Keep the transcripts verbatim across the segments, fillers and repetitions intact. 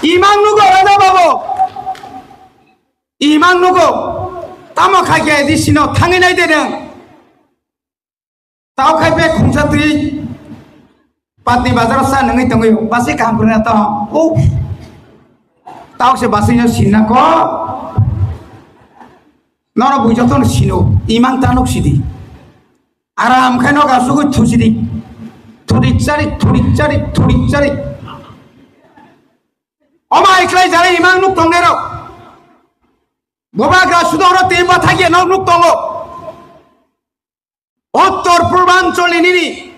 Imang nugo, raja babu. Imang nugo. Tamo khai khe di sino thangwi nai de nang. Tao khai be khungsa twi patni bazar sa nangwi tongwi basi kaham purna to. O. Tao se basi no sinna ko. Nono bui joto no sino. Imang tanuk sidi. Aram khai no ga sugui thusidi. Thudik charik, thudik charik, thudik charik. Oma iklai jare imang nuk tongnai rok. Bubagra sudoro tei bathagi no nuk tongo. Uttor Purbanchal ni nini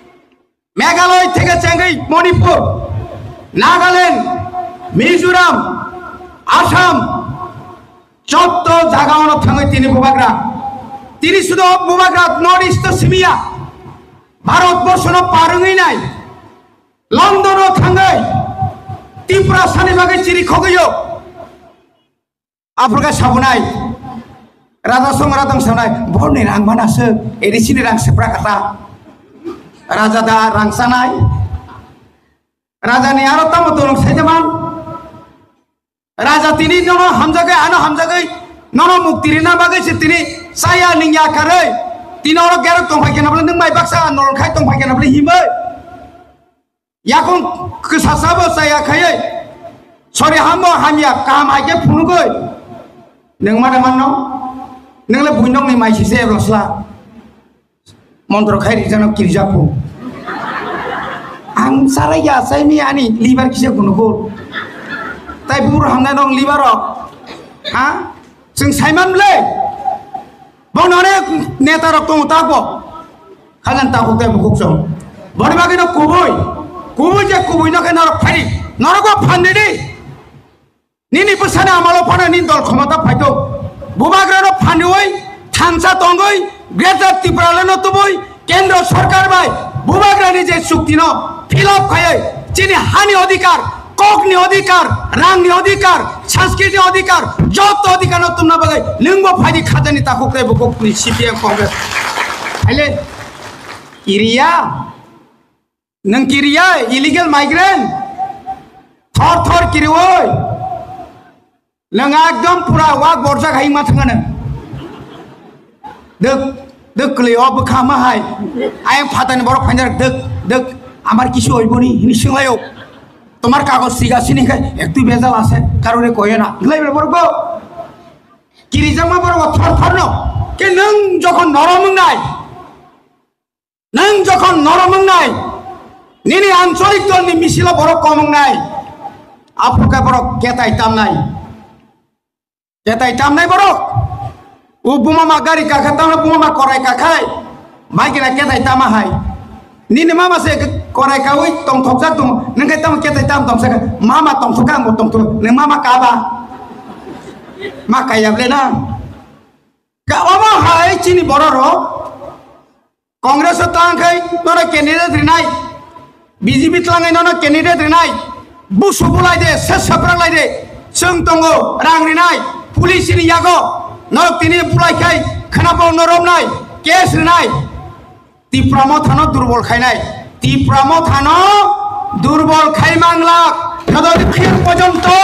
Meghalaya theke chengwi Manipur, Nagaland, Mizoram, Assam, jotto jaga ono thangwi tini bubagra. Tini sudo bubagra North East simiya, Bharat borso no parwngwi nai, London o thangwi Tripura sani bagwi chiri khogwi o. Aphurkha sabunai, raja song raja sanai, borni rang mana se, A D C ni rang sepra kata. Raja da rang sanai. Raja ni aro tamo tolong saijaman. Raja tini nono hamjagwi, ano hamjagwi, nono mukti rina bagwi se tini saya ningya karwi. Tini oro gerok tongphai kena bole nung mai baksa nolong khai tongphai kena bole himwi. Yakung kwsasa bo chaya khaiwi, sori hambo hamya, kaham hai khe phunugwi. Nwng ma da manno? Nwng le buinokni mai sise ebla sla. Montro khai rijano kirjaku. Ang sarai ya, sai mi ani liver kise gunukur. Tai bubur hamnai nong liver rok. Ha? Chwng saiman le. Bono onek neta rok tongo tako. Khajang tako tei bukuk chong. Boni bagwi no kubui. Kubui je kubui no khe norok phai. Norok bo phan di di. Nini bwsani amalo phano nini dol khomota phaito. Bubagra no phan diwi thansa tongwi Greater Tipraland no tubui Kendro Sorkar bai Bubagrani je chukti no fill up khaiwi chini hani odhikar, kokni odhikar, rangni odhikar, sanskriti odhikar, joto odhikar no tumna bagwi nwngbo phaidi khajani takhuk tei bukukni C P M Congress. Haile kiriya, nwng kiriya illegal migrant, thor thor kiriwi. Nwng ekdom pura wak borjak hai ma thangano. Dek, dek kli o bwkha ma hai. Ayang phatani borok phainjak dek, dek amar kisu oiboni hini swnglaio. Tomar kagoj siga sini khai ektu bejal ase karone koyo na. Glai bre borok bo. Kirijak ma borok thor thor no. Ke nwng jokhon norom wngnai. Nwng jokhon norom wngnai, nini ancholik dolni misilo borok kom wngnai, aphuru khe borok ketai tamnai. Ketai tamnai borok. O buma ma gari kakha tamna buma ma korai kakhai. Bai kena ketai tama hai. Nini mama se korai kawi tongthokjak tong, nwng khe tamo ketai tam tong sakha. Mama tongthok kha, ang bo tongthok. Nwng mama kaba. Ma kaya ble na. Ka omo hai chini borok rok. Congress o tang khai nono candidate rinai, B J P tlangai nono candidate rinai, busu bulai de, se saprak lai de, chwng tongo rang rinai, police ni yago norok tini bulai khai khana bo norok nai, case rinai, Tipra Motha no durbol khainai, Tipra Motha no durbol khai mangla, joto khir porjonto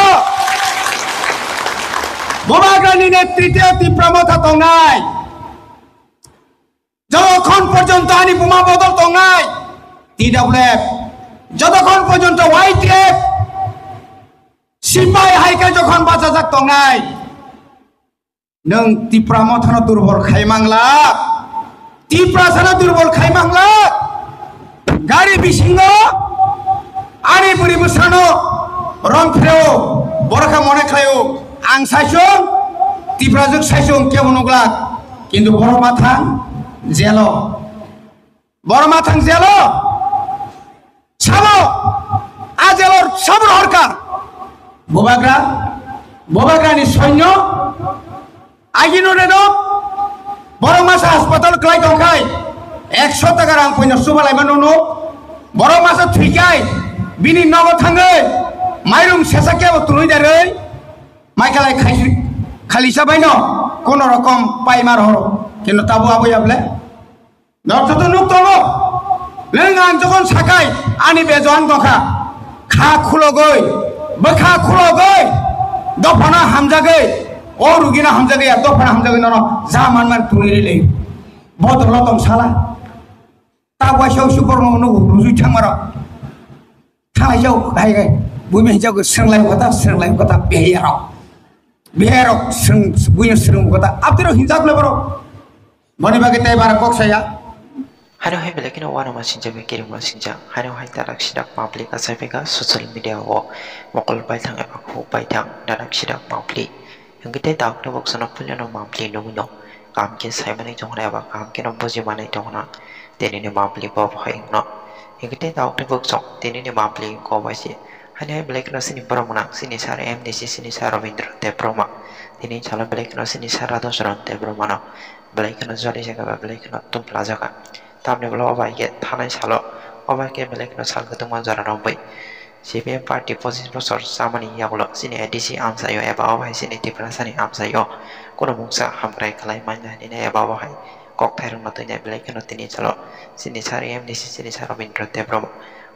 Bubagrani netritwe Tipra Motha tongnai. Jotokhon porjonto ani buma bodol tongnai, T W F, jotokhon porjonto Y T F, sipai hai khe jokhon bachajak tongnai, nwng Tipra Mothano durbol khai mangla, Tiprasano durbol khai mangla, gari bisingo ani bwrwi bwsano rong phreo, borokha mone khlaio, ang saisung, Tiprajwk saisung kebo nukla. Kintu borok mathang jelo. Borok mathang jelo. Sabo, a jelo sabo rohorkha. Bubagra, Bubagrani soinyo, agino reno, borok masa hospital kwlai tongkhai, ekso taka rang poino subalai mano no. Borok masa thwikai, bini nogo thangwi, mairum sesa kebo tunui darwi, Michael ai khai, khalisa baino kono rokom paima rohoro. Kintu tabo abo yable. Northoto nuk tongo. Neng ang jokon sakai ani bejo ang tongkha. Kha khulogoi. Bwkha khulogwi, dophano hamjagwi, o rugino hamjagwi, ya dophano hamjagwi nono ja manmani twi rili. Bodolo tong sala. Ta waisa usu borno nugo rujui thangmaro. Thanglai jau, hai hai. Buimi hijau ke srenglai kota, srenglai kota, behavior rok. Behavior rok sreng, buino sreng kota. Abdi rok hinjak le borok. Boni bagwi tei bara kok saya. Haino hai belai kheno uanama sinjak bai kiringma sinjak. Haino hai dadak sidak public achai phaikha social media o mokol paithang eba khuk paithang dadak sidak public. Hwnkhe tei tabuk tabuk chwngno puilano public nugwino kaham khe saimanwi tongkha eba kaham kheno bujimanwi tongkha tini ni public bo hai wngno. Hwnkhe tei tabuk tabuk chwng tini ni public kok bai se. Haino hai belai kheno chini borok mwnang chini sir M D C chini sir Rabindra Debbarma. Tini salo belai kheno chini sir Radhacharan Debbarmano. Belai kheno joli jaga ba belai kheno tum pla jaga. Tamni ulo o bai khe thanai salo o bai khe belai kheno sal kwtwma jora romwi C P M party pochis bochor chamani yagulo chini A D C amchaio eba o bai chini Tiprasani amchaio kuno mungsa hamkrai khlai manya hinwi eba o hai kok thairokno twinai belai kheno tini salo chini sari M D C chini sir Rabindra Debbarma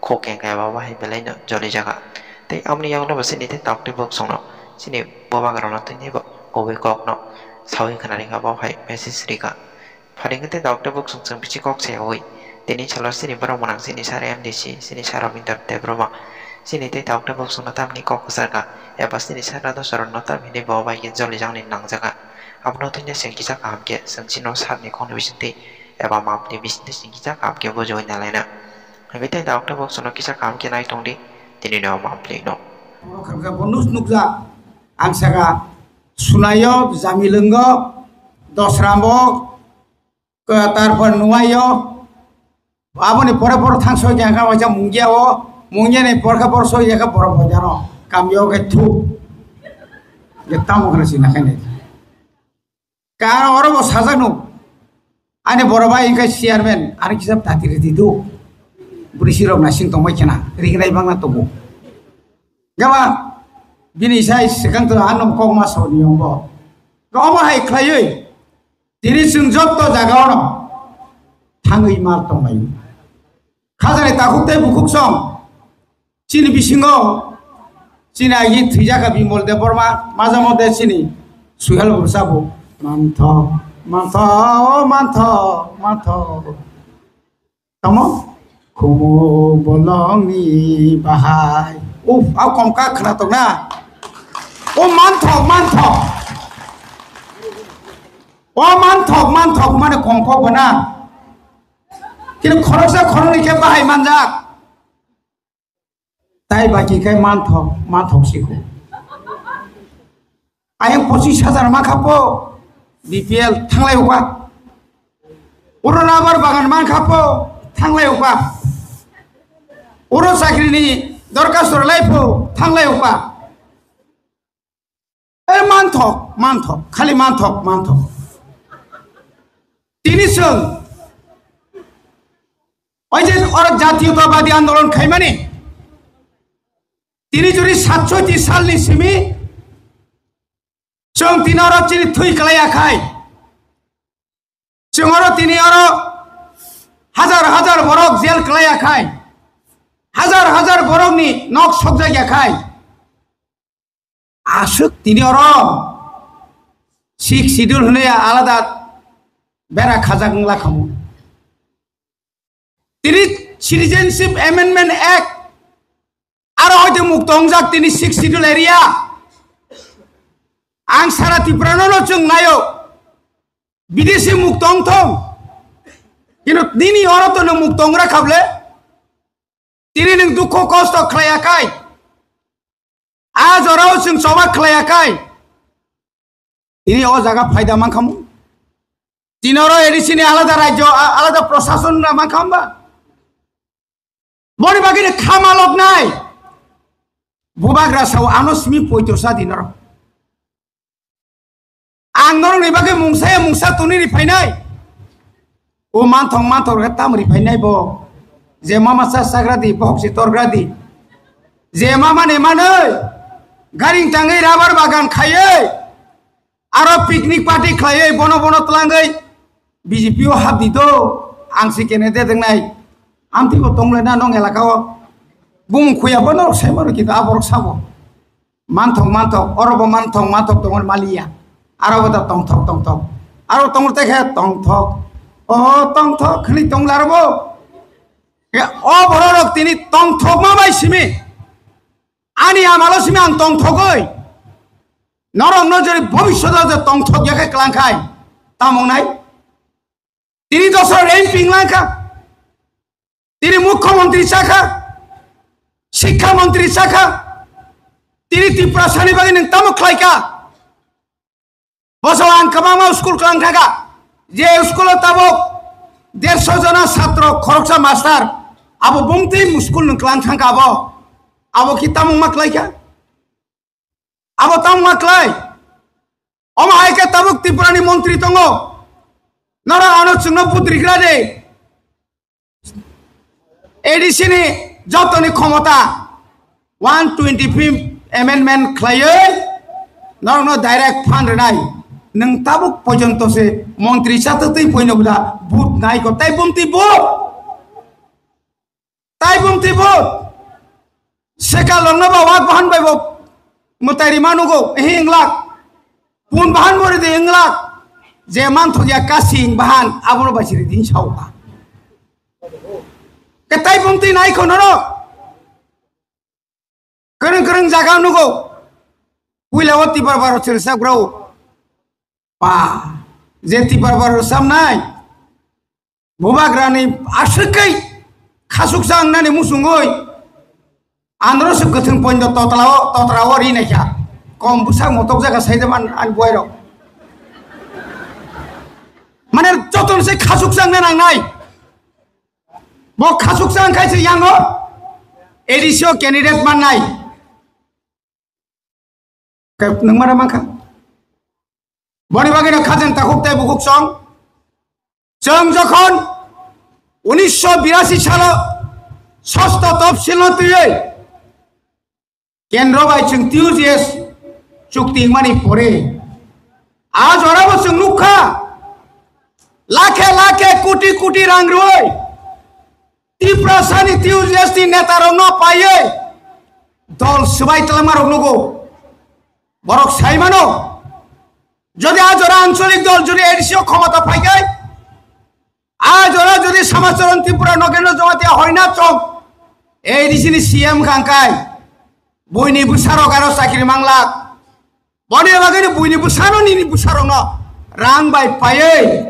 khuk kengkha eba o bai belaino joli jaga. Tei aboni yagulo bo chini tei tabuk tei bwswkno chini bubagrano twinai bo kubui kokno sawi khna rikha bo hai message rikha. Pharing khe tei tabuk tabuk chwng chwng bisi kok sayawi. Tini salo chini borok mwnang chini sir M D C, chini sir Rabindra Debbarma. Chini tei tabuk tabuk chwngno tamni kok kwchar kha. Eba chini sir Radhacharanno tam hinwi bo bai khe joli jangni nangjakha. Abono twinai chwng kisa kaham khe chwng chino sir ni kokni bisingtwi eba map ni bisingtwi chwng kisa kaham khe bujiwi nalaina. Hwnkhe tei tabuk tabuk chwngno kisa kaham khe nai tongdi tini no map ni no. Borok khamkha bonus nukjak. Ang saka sunayo, jamilwngo, dosrambo, Ko-, tarpor nuwaio, aboni pore pore thang soi khe angkha waisa mungya o, mungya ni porkha por soi khe borok bojaro, kamyo khe thu. Ye tamo khna sina khainai. Karo oro bo sajak no. Ani boro bai ingkha chairman, ani kisa dati ridi do. Bwrwi sirok nasing tongbai khna, rignai bangna tongo. Gaba, bini sai swkang to ano kok ma soni yongbo. Ko omo hai khlaiwi, Tini chwng jotto jagao no thangwi ma tonglai. Khajani takhuk tei bukhuk song chini bisingo chini agi thwijaka Bimal Debbarma, maja mode chini Suhel Bwrwsa bo mantho, mantho, mantho, mantho. Tamo? Khumuk bolongni bahai. Uf, au komka khwnatok na. O manthok, manthok. O manthok, manthok mane komkok bana. Kini khoroksa khoroknwi khe bahai manjak. Tai baki khe manthok, manthok sikho. Ayang pochis hajar mankha po, B P L thanglai uka. Oro rubber bagan mankha po, thanglai uka. Oro chakri ni dorkhasto rwlai po, thanglai uka. E manthok, manthok, khali manthok, manthok. Tini chwng, oi je oro jatiyotwbadi andolon khaimani, tini juri satsoiti salni simi, chwng tini oro chini thwi kwlai ya khai. Chwng oro tini oro hajar hajar borok jail kwlai ya khai. Hajar hajar borokni nok sokjak ya khai. Aswk tini oro Sixth Schedule hwnwi alada bera khajak wngla khamu. Tini Citizenship Amendment Act aro hoite mukto wngjak tini Sixth Schedule area. Ang sara Tripura no chwng nayo. Bidesi mukto wngthong. Kino nini oro to nwng mukto wngra khable. Tini nwng dukho kosto khlaiya kai. A jorao chwng choba khlaiya kai. Tini o jaga phaida mankhamu. Tini oro A D C ni alada rajyo, a-, alada prosason ra mankha hamba. Boni bagwi ni khamalok nai. Bubagra sao ano simi poito sa dinaro. Ang norokni bagwi mungsa ya mungsa tuni ri phainai. O manthok manthok khe tam ri phainai bo. Je mama sa sagra di, bohok si torgra di. Je mama ne manoi. Garing tangwi rubber bagan khaiwi. Aro picnic party khlaiwi bono bono tlangwi B J P o hap di do. Ang si kene de dengnai. Amtwi bo tonglai na nong elaka o. Bumung khuya bo norok sai mano kintu aborok sabo. Manthok, manthok, oro bo manthok, manthok tongor maliya. Aro bo da tongthok, tongthok. Aro tongor tekhe tongthok. O tongthok khni tongla aro bo. O bororok tini tongthokma bai simi. Ani amalo simi ang tongthogoi. Norokno jori bobishodo je tongthok yakhe klangkhai. Tamong nai. Tini dosor M P wng langkha, tini mukhyamantri sakha, sikha mantri sakha, tini Tiprasani bagwi nwng tamo khlaikha? Bosong ang kwbangma school klang thangkha, je school-o tabuk derso jona satro, khoroksa master, abo bumtwi school nwng klang thangkha abo, abo ki tamo ma khlaikha? Abo tamo ma khlai? Omo hai khe tabuk Tripura ni montri tongo. Norok ano chwngno budri gra de. A D C ni jotoni khomota one twenty fifth amendment khlaiwi norokno direct fund rwnai. Nwng tabuk pojonto se montri chatwtwi poino bwla vote nai ko tai bumtwi vote. Tai bumtwi bo seka longno ba wak bahan bai bo mwtai rima nugo, ehe inglak. Pun bahan bo ridi inglak. Je manthok ya kasing bahan abono bai siri din sauka. Ke tai bumtwi nai khono ro. Kereng kereng jaga nugo. Puila o tibar baro sirsa grau. Pa, je tibar baro samnai. Bubagrani aswk kai khasuksa wngnani muchungwi andro se kwthwng poindo totlao, totrao ri naikha. Kom bwsak motok jaga sai de man ani buairok. Mane jotono se khasuksa wngna nangnai. Bo khasuksa wngkhai se yango A D C o candidate mannai. Khe nwng mano mankha. Boni bagwino khajang takhuk tei bukhuk song. Chwng jokhon unisho birasi salo sosto topsilno twiwi kendro bai chwng T U G S chukti wngmani pore, a jorabo chwng nukha, lakhe lakhe, koti koti rang rwui Tiprasani T U G S ni netarokno paiwi dol swbai twlangmarok nugo. Borok sai mano, jodi a jora ancholik dol jodi A D C o khomota phaikai, a jora jodi Samacharan Tripura, Nogendra Jamatia, Hoina Chong A D C ni C M khangkai, buini bwsarok aro chakri manglak. Boni bagwino buini bwsano nini bwsarokno rang bai paiwi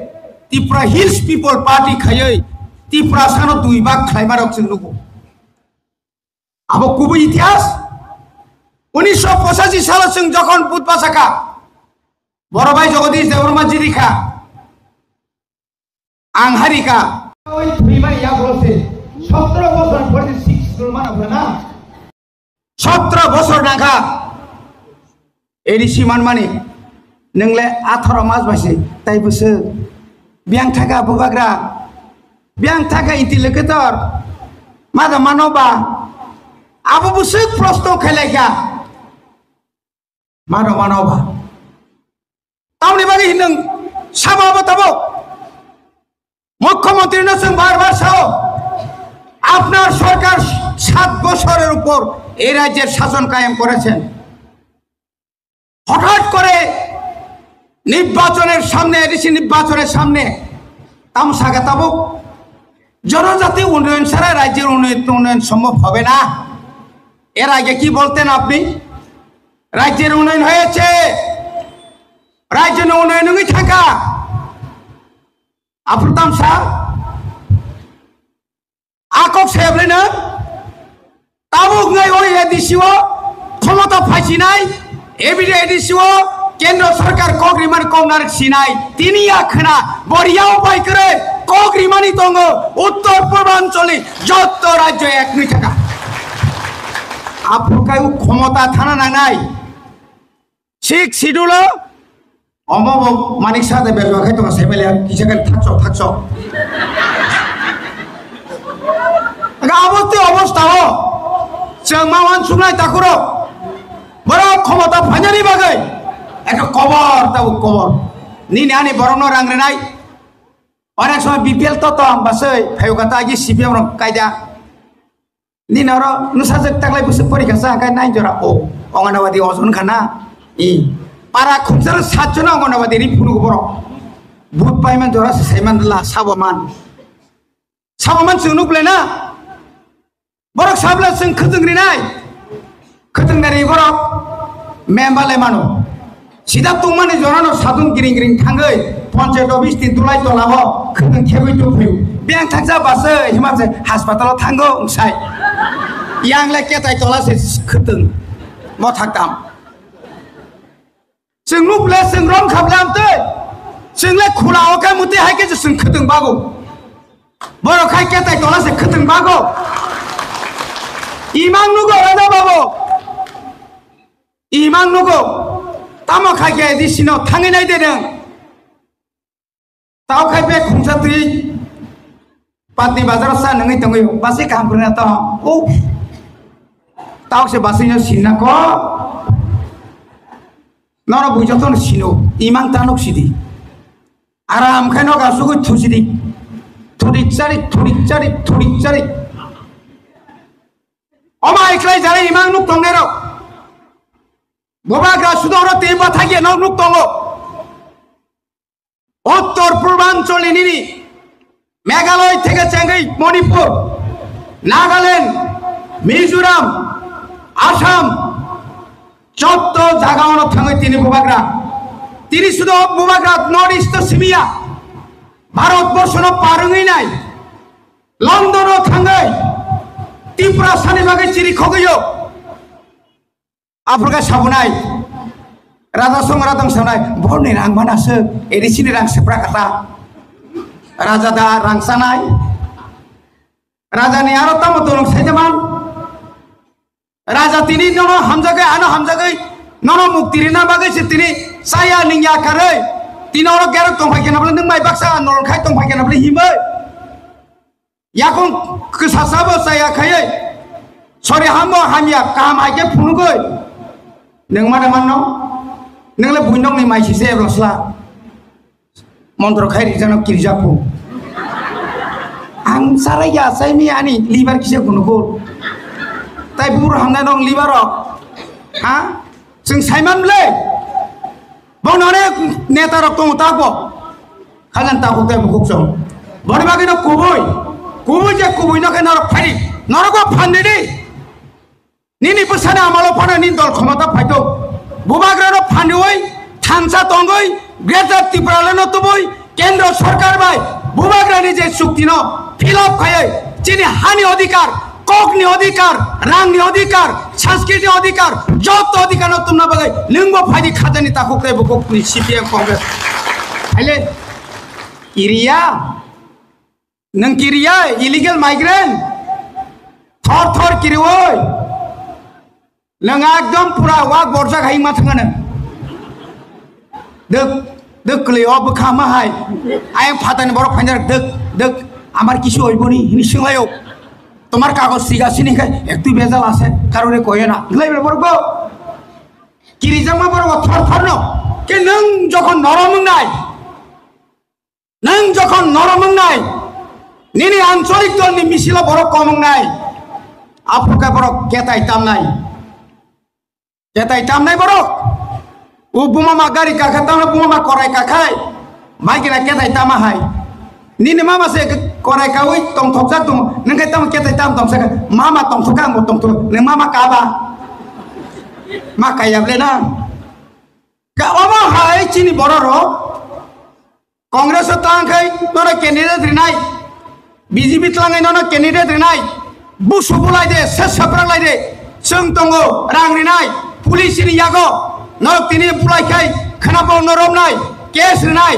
Tripura Hills People Party khaiwi Tiprasano dui bak khlaimarok chwng nugo. Abo kubui itihas. Unisho pochashi salo chwng jokhon but bachakha, boro bai Jagadish Debbarma jirikha. Ang harika. Oi thwimani yagulo se sotro bosor forty six rwmano hwna. Sotro bosor nangkha A D C manmani. Nwngle atharo mas bai se tai bwswk. Biyang thaka bubagra. Biyang thaka interlocutor. Mada mano ba. Abo bwswk prosto khailai kha. Mano mano ba. Tamoni bagwi hinung sama bo tabo. Mukhyamantri no chwng bar bar sao, "আপনার সরকার সাত বছরের উপর এই রাজ্যের শাসন কায়েম করেছেন।" হঠাৎ করে নির্বাচনের সামনে, এডিসি নির্বাচনের সামনে তামসাকে তাবুক জনজাতি উন্নয়ন ছাড়া রাজ্যের উন্নয়ন, উন্নয়ন সম্ভব হবে না। এর আগে কি বলতেন আপনি? রাজ্যের উন্নয়ন হয়েছে, রাজ্যের উন্নয়ন হয়ে থাকা। Aphuru tamsa akok sebelino tabuk ngai oi A D C o khomota phaisinai, A B D A D C o kendro sarkar kok rimani kok narik sinai, tini ya khna boriya upai kwrwi kok rimani tongo uttor purbancholi jotto rajyo ek nui thaka. Aphuru kai u khomota thana nangnai. Sixth schedule o omo bo manik sa de bejwa khai tongo, sai mele kisa khe thakchok, thakchok. Aga abo tei obostha o chwng ma uansuknai takhurok. Borok khomota phainani bagwi ekha kobor tabuk kobor. Nini ani borokno rang rinai. Onek somoi B P L to to ang baswi phaio kata agi C P M rok kaida. Nini oro nwsajwk taklai bwswk porikha sa hwnkhe nine jora o. Anganwadi ojon khana. I. Para khumsar satjona Anganwadi ri phunu borok. But paiman jora se saiman la sabo man. Sabo man chwng nuk le na. Borok sabla chwng khwtwng rinai. Khwtwng nari borok memba le mano. Sida tungmani jorano sadun giring giring thangwi ponchayat office ni dulai tola o khwtwng khegwi tongphio. Biyang thaksa basa himase hospital o thango wngsai. Yang le ketai tola se khwtwng. Mo thaktam. Chwng nuk le chwng rom khap le amtwi. Chwng le khula o khe muti hai khe chwng khwtwng bago. Borok khai ketai tola se khwtwng bago. Imang nugo rada babo. Imang nugo. Tamo khai khe di sino thangwi nai de nang. Tao khai be khungsa twi patni bazar sa nangwi tongwi basi kaham kwrwngna to. O. Tao se basi no sinna ko. Nono bui joto no sino. Imang tanuk sidi. Aram khai no ga sugui thusidi. Thudik charik, thudik charik, thudik charik. Oma iklai jare imang nuk tongnai rok. Bobagra sudoro tei bathagi no nuk tongo. Uttor Purbanchol ni nini Meghalaya theke chengwi Manipur, Nagaland, Mizoram, Assam, jotto jaga ono thangwi tini bubagra. Tini sudo bubagra North East o simiya, Bharat borso no par wngwi nai, London o thangwi Tripura sani bagwi chiri khogwi o. Aphurkhe sabunai, Raja Songora tong sabunai, borni rang mana se, A D C ni rang sepra kata. Raja da rang sanai. Raja ni aro tamo tolong saijaman. Raja tini nono hamjagai, ano hamjagai, nono mukti rina bagwi se tini saya ningya karwi. Tini oro gerok tongphai khe nabla nung mai baksa nolong khai tongphai khe nabla himwi. Yakung kwsasa bo chaya khaiwi, sori hambo hamya kaham hai khe phunugwi. Nwng ma da manno? Nwng le buinok ni mai sise ebla sla. Montro khai rijano kirjapu. Ang sarai ya sai mi ani liver kise gunugul. Tai bubur hamnai nong liver rok. Ha? Chwng saiman le. Bono onek neta rok tongo ta bo. Khajan ta khuk tai bukhuk chong. Boni bagwi no kubui. Kubui je kubui no khe norok phai di. Norok bo phan di di. Nini bwsani amalo phano nini dol khomota phaito. Bubagra no phan diwi thansa tongwi Greater Tipraland no tubui Kendro Sorkar bai Bubagrani je chukti no fill up khaiwi chini hani odhikar, kokni odhikar, rangni odhikar, sanskriti odhikar, joto odhikar no tumna bagwi nwngbo phaidi khajani takhuk tei bukhukni C P M Congress. Haile kiriya, nwng kiriya illegal migrant, thor thor kiriwi. Nwng ekdom pura wak borjak hai ma thangano. Dek, dek kle o bwkha ma hai. Ayang phatani borok phainjak dek, dek, amar kisu oiboni hini swnglaio. Tomar kagoj siga sini khai, ek tui bejal ase, karone koyo na. Glai bre borok bo. Kirijak ma borok bo thor thor no. Ke nwng jokhon norom wngnai. Nwng jokhon norom wngnai, nini ancholik dolni misilo borok kom wngnai, aphuru khe borok ketai tamnai. Ketai tamnai borok. O buma ma gari kakha tamno buma ma korai kakhai. Bai kira ketai tama hai. Nini mama se korai kawi tongthokjak tong, nwng khe tamo ketai tam tong sakha. Mama tongthokha, ang bo tongthok. Nwng mama kaba. Ma kayable na. Ka omo hai chini borok rok. Congress o tang khai nono candidate rinai, B J P tlangai nono candidate rinai, busu bulai de, se seprak lai de, chwng tongo rang rinai, police ni yago norok tini bulai khai khana bo norok nai, case rinai,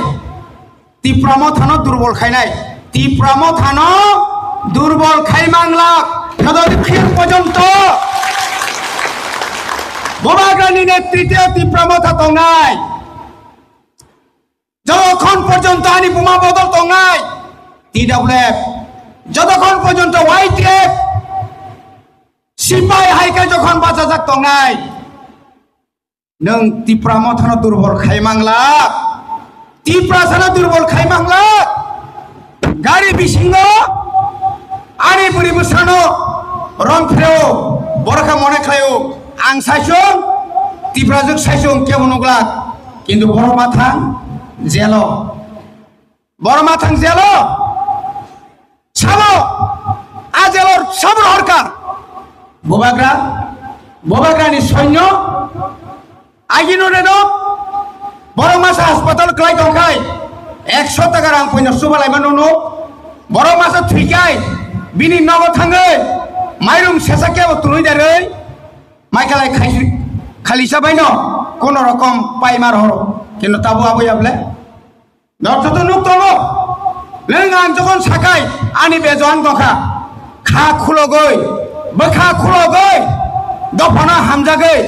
Tipra Motha no durbol khainai, Tipra Motha no durbol khai mangla, joto din porjonto Bubagrani netrite Tipra Motha tongnai. Jotokhon porjonto ani buma bodol tongnai, T W F. Jotokhon porjonto Y T F. Sipai hai khe jokhon bachajak tongnai. Nwng Tipra Mothano durbol khai mangla. Tiprasano durbol khai mangla. Gari bisingo ani bwrwi bwsano rom phreo. Borokha mone khlaio. Ang saichung, Tiprajwk saichung kebo nuglak, kintu borok mathang jelo. Borok mathang jelo. Sabo, a jelo sabo horkar. Bubagra, bubagrani soinyo, agino reno, borok masa hospital kwlai tongkhai, ekso taka rang poino subalai mano no. Borok masa thwikai, bini nogo thangwi, mairum sesa kebo tunui derwi, Michael ai khai, khalisa baino kono rokom pai mar horo. Kintu tabu abo yable. Dor joto nuk tongo. Neng ang jokon sakai, ani bejo ang dokha. Kha khulogoi, bwkha khulogoi, dophana hamjagoi,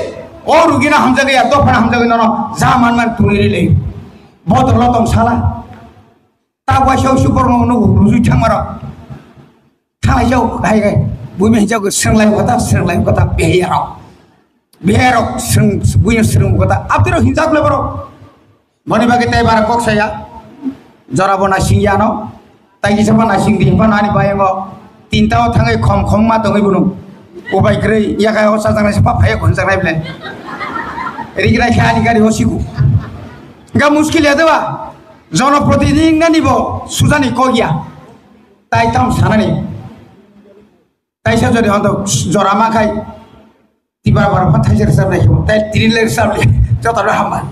o rugina hamjagoi, ya dophana hamjagoi nono ja man man tunui rile. Bodolo tong sala. Ta waisa usu borno nugu rujui thangmaro. Thanglai jau, hai hai. Buimi hijau ke srenglai kota, srenglai kota, beherok. Beherok, sreng, buimi sreng kota. Abdiro hinjak le borok. Boni bagi tai bara kok saya. Jora bo nasing yano. Tai kisa pa nasing di pa nani bayango. Tinta o thangai khom khom ma tongoi bunu. Ubai krei, yakai o sajang nai pa phaya khon sajang nai ble. Rigi nai khani gari o siku. Ga muskil ya deba. Jonoprotidinini bo sujani kok ya. Tai tam sanani. Taisa jodi honto jora ma khai. Tiba bara pa thaisa resap nai khibo. Tai tiri le resap le. Joto no hamba.